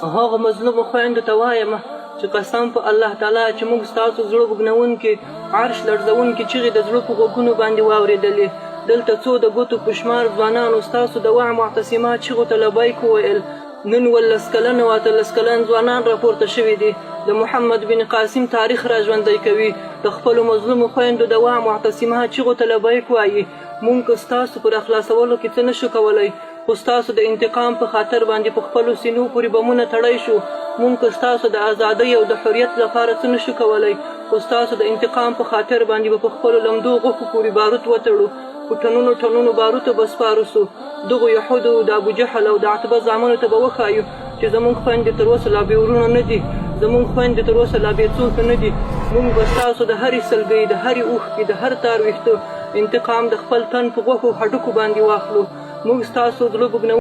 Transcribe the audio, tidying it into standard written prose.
هغو مظلومو خویندو ته وایم چې قسم په الله تعالی چې موږ ستاسو زړه بوږنوونکې، عرش لړزوونکې چیغې د زړه په غوږونو باندې واورېدلې. دلته څو د ګوتو په شمار ځوانانو ستاسو د وع معتصما چیغو ته لبیک وویل. نن 17 کلن او 18 کلن ځوانان راپورته شوي دي، د محمد بن قاسم تاریخ را ژوندی کوي، د خپلو مظلومو خویندو د وع معتصما چیغو ته لبیک وايي. موږ که ستاسو په راخلاصولو کې څه نه شو کولی، خو ستاسو د انتقام په خاطر باندې په خپلو سینو پورې بمونه تړی شو. مونږ که ستاسو د ازادۍ او د حریت لپاره څه نشو کولی، خو ستاسو د انتقام په خاطر باندې به په خپلو لمدو غوښو پورې باروت وتړو، په ټنونو ټنونو باروتو به سپارو سو. دغو یهودو، د ابوجهل او د عتبه زامنو ته به وښایو چې زمونږ خویندې تر اوسه لا بې وروڼو نه دي، زمونږ خویندې تر اوسه لا بې څوکه نه دي. مونږ به ستاسو د هرې سلګۍ، د هرې اوښکې، د هر تار ویښته انتقام د خپل تن په غوښو هډوکو باندې واخلو. موږ ستاسو زړه بوږنوونکي.